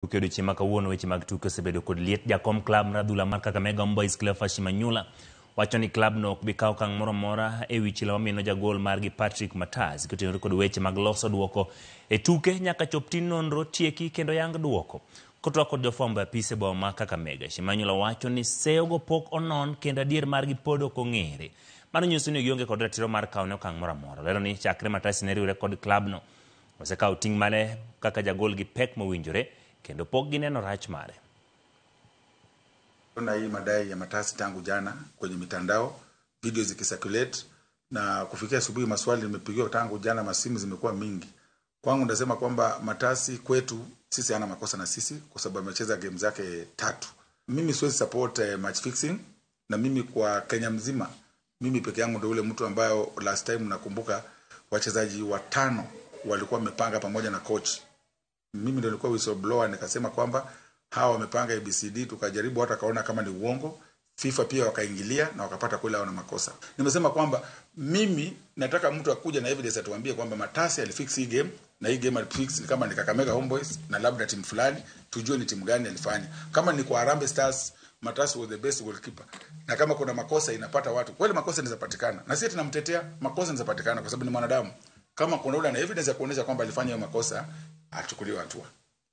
Tuke odiochieng' ma kawuono weche mag tuke osebedo kod liet. Jakom klab mar adhula mar Kakamega Homeboyz Cleophas Shimanyula wacho ni klabno ok bi kawo okang' moro amora e wi chila mamino jagol margi Patrick Matasi kotenore kod weche mag loso duoko e tuke nyaka chop tim nonro tieki kendo yang duoko. Kotwak kod jofwambo e apise boma ma Kakamega, Shimanyula wacho ni seyogo pok onon kendo adier margi pod ok ong'ere. Mano nyiso ni gionge kod ratiro mar kawo ne okang' moro amora. Olero ni chakre Matasi ne riwre kod klabno, osekawo ting' mare kaka jagol gi pek mowinjore kendo pok gineno rach mare. Ona hii madai ya Matasi tangu jana kwenye mitandao, video zikicirculate na kufikia asubuhi maswali nimepigiwa tangu jana, masimu zimekuwa mingi. Kwangu nasema kwamba Matasi kwetu sisi hana makosa na sisi kwa sababu amecheza game zake tatu. Mimi siwezi support match fixing, na mimi kwa Kenya mzima mimi peke yangu ndio ule mtu ambayo last time nakumbuka wachezaji watano walikuwa wamepanga pamoja na coach. Mimi ndio nilikuwa whistleblower, nikasema kwamba hawa wamepanga ABCD, tukajaribu watu wakaona kama ni uongo. FIFA pia wakaingilia na wakapata kweli hawana makosa. Nimesema kwamba mimi nataka mtu akuja na evidence atuambie kwamba Matasi alifix hii game na hii game alifix kama ni Kakamega Homeboyz na labda timu fulani, tujue ni timu gani alifanya. Kama ni kwa Harambee Stars, Matasi was the best goalkeeper. Na kama kuna makosa inapata watu, kweli makosa inaweza na sisi tunamtetea, makosa inaweza kwa sababu ni mwanadamu. Kama kuna yule ana evidence ya kuonyesha kwamba alifanya hiyo makosa, achukuliwe hatua.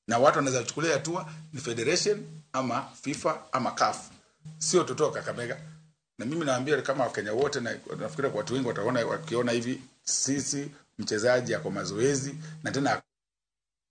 Na watu wanaweza kuchukulia hatua ni federation ama FIFA ama CAF, sio tutoka Kakamega. Na mimi naambia kama Wakenya wote, na nafikiri kwa watu wengi wataona wakiona hivi, sisi mchezaji ako mazoezi na tena